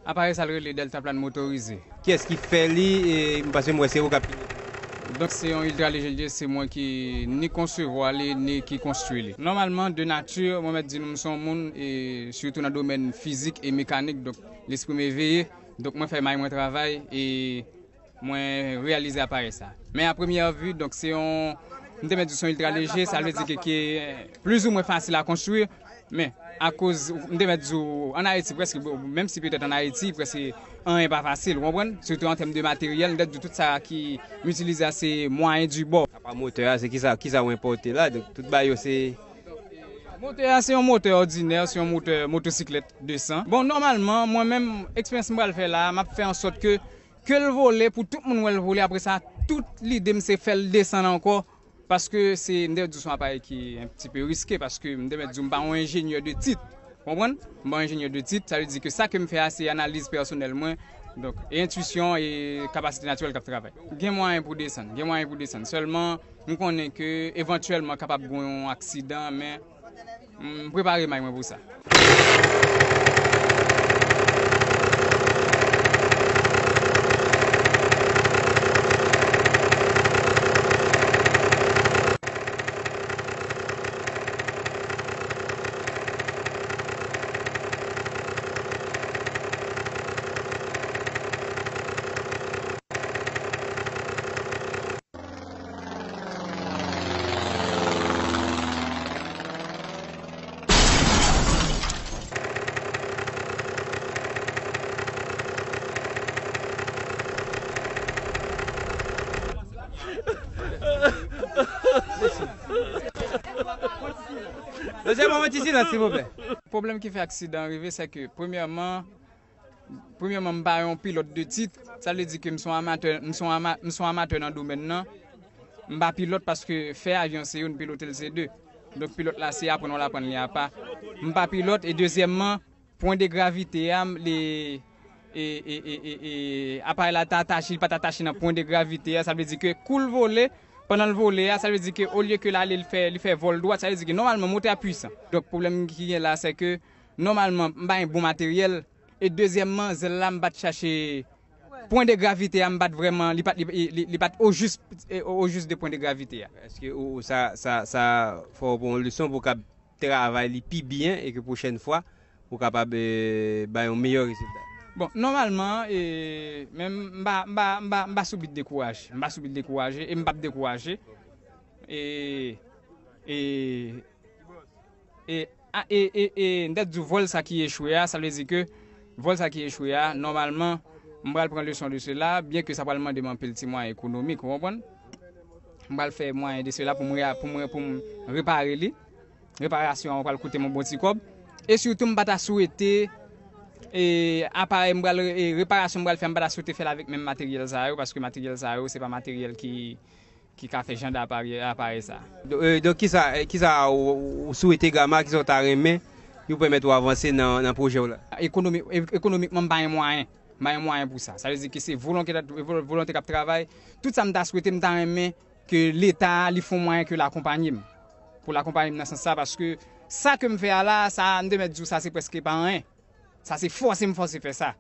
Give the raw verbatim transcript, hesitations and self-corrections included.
Aparèy sa l rele Deltaplane motorize. Kiyès ki fè li? E, paske m wè se ou k ap pile. Donk, se yon iltra leje li ye, se mwen ki ni konsevwa li, ni ki konstwi li. Nòmalman, de nati, mwen mèt di nou, m se yon moun, e sitou nan domèn fizik e mekanik, donk, lespri m eveye. Donk, mwen fè may mwen travay, e mwen reyalize aparèy sa. Men a premyè vi, donk, se yon, m te mèt di se yon iltra leje, sa vle di ke, ke plizoumwen fasil a konstwi, men akoz, m te mèt di w, ann Ayiti, prèske, menm si petèt ann Ayiti, prèske anyen pa fasil, ou konprann? Sitou an tèm de materyèl, m te di w tout sa ki m itilize a, se mwayen di bò. Apa motè a, se kisa, kisa w enpòte la? Donk, tout bagay yo se Motè a, se yon motè òdinè, se yon motè motosiklèt desan. Bon, nòmalman, mwen menm, eksperyans m pral fè la, m ap fè an sòt ke, ke l vole, pou tout moun wè l vole, apre sa, tout lide m se fè l desann ankò, paske se, m te di w se yon aparèy ki un petit peu risqué, paske m te mèt di w m pa yon enjenyè de tit, konprann? M pa yon enjenyè de tit, sa vle di ke sa ke m fè a, se analiz pèsonèl mwen, donk, e entwisyon e kapasite natirèl k ap travay. Gen mwayen pou desann, gen mwayen pou desann, sèlman, m konnen ke evantyèlman kapab gen yon aksidan, men m prepare may mwen pou sa. Mesye, ban mwen ti silans, silvouplè. Pwoblèm ki fè aksidan an rive, se ke, premyèman, Premyèman, m pa yon pilòt de tit. Sa vle di ke m se yon amatè, m se yon ama-, m se yon amatè nan domèn nan. M pa pilòt paske fè avyon se youn, pilote l se de. Donk, pilòt la se aprann ou l aprann li apa. M pa pilòt. E dezyèmman, pwen de gravite a, m, li, e, e, e, e, e, aparèy la ta atache, li pa t atache nan pwen de gravite a. Sa vle di ke kou l vole, pandan l vole a, sa vle di ke olye ke l ale, li fè, li fè vòl dwat, sa vle di ke nòmalman motè a pwisan. Donk, pwoblèm ki gen la, se ke nòmalman, m pa gen bon materyèl. E dezyèmman, zèl la, m pa t chache pwen de gravite a, m pa t vrèman, li pa t, li, li, li pa t ojis, e, ojis de pwen de gravite a. Èske ou, ou sa, sa, sa fè w pran yon leson pou w kab travay li pi byen e ke pwochèn fwa, ou kapab, e, bay yon meyè rezilta? Bon, nòmalman, e, men m pa, m pa, m pa, m pa sou bit dekouraje. M pa sou bit dekouraje e m p ap dekouraje. E, e, E, a, e, e, e, m t ap di w vòl sa ki echwe a, sa vle di ke vòl sa ki echwe a, nòmalman, m pral pran leson de sela, byen ke sa pral mande m anpil ti mwayen ekonomik, ou konprann? M pral fè mwayen de sela pou m re-, pou m, pou m repare li. Reparasyon an pral koute m yon bon ti kòb. E sitou, m pa ta swete, e, aparèy m pral, e, reparasyon m pral fè, m pa ta swete fè l avèk menm materyèl sa yo, paske materyèl sa yo, se pa materyèl ki, ki ka fè jan de aparèy, aparèy sa. Don-, e, donk, kisa, e, kisa ou, ou swete Gama, kisa w ta renmen pou pèmèt ou avanse nan, nan pwojè w la? Ekonomi-, e-, ekonomikman, m pa gen mwayen. M pa gen mwayen pou sa. Sa vle di ke se volonte, vo-, volonte k ap travay. Tout sa m ta swete, m ta renmen ke Leta, li fè yon mwayen ke l akonpanye m. Pou l akonpanye m nan sans sa, paske sa ke m fè a la, sa, m te mèt di w, sa se prèske pa anyen. Sa se fòse m fòse fè sa.